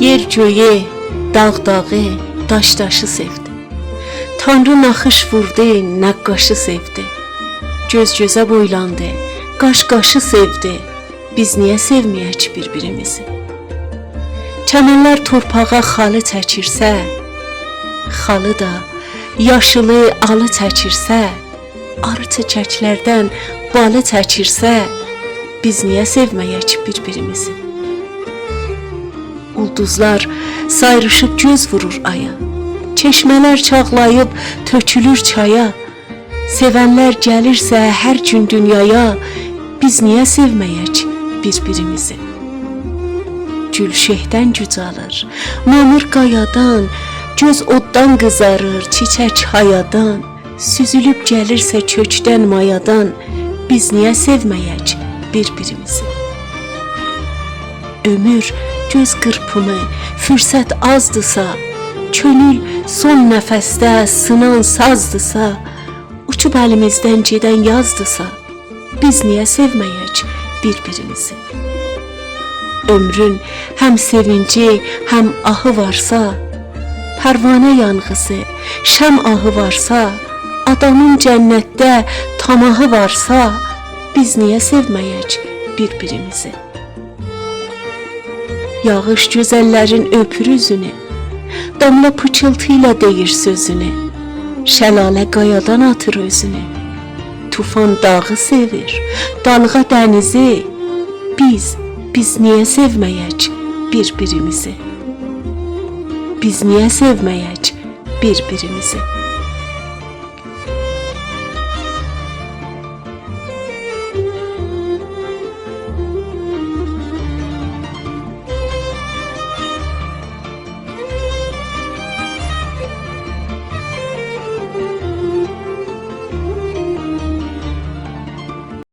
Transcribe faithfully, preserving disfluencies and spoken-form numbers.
یئر گؤیو، داغ داغی، داش داشی سئودی. تانری ناخیش ووردو، نقاشی سئودی. گؤز گؤزه بویلاندی، قاش قاشی سئودی. بیز نییه سئومه‌یک بیر-بیریمیزی؟ چمنلر تورپاغا خالی چکیرسه، خالی دا یاشیلی، آلی چکیرسه، آری چیچکلردن بالی چکیرسه، بیز نییه سئومه‌یک بیر-بیریمیزی؟ اولدوزلار سایریشیب گؤز وورور آیا، چشمه‌لر چاغلاییب تؤکولور چایا. سئونلر گلیرسه هر گون دونیایا، بیز نییه سئومه‌یک بیر-بیریمیزی؟ گول شئهدن گوج آلیر، مامیر قایادان، گؤز اوددان قیزاریر، چیچک هایادان. سوزولوب گلیرسه کؤکدن، مایادان، بیز نییه سئومه‌یک بیر-بیریمیزی؟ عؤمور گؤز قیرپیمی، فرصت آزدیسا، کؤنول سون نفسده سینان سازدیسا، اوچوب الیمیزدن گئدن یازدیسا، بیز نییه سئومه‌یک بیر-بیریمیزی؟ عؤمرون هم سئوینجی، هم آهی وارسا، پروانه یانغیسی، شمع آهی وارسا، آدامین جنتده طمعی وارسا، بیز نییه سئومه‌یک بیر-بیریمیزی؟ یاغیش گؤزللرین اؤپور اوزونو، داملا پیچیلتی ایله دئییر سؤزونو، شلاله قایادان آتیر اؤزونو. طوفان داغی سئویر، دالغا دنیزی. بیز، بیز نییه سئومه‌یک بیر-بیریمیزی؟ بیز نییه سئومه‌یک بیر-بیریمیزی؟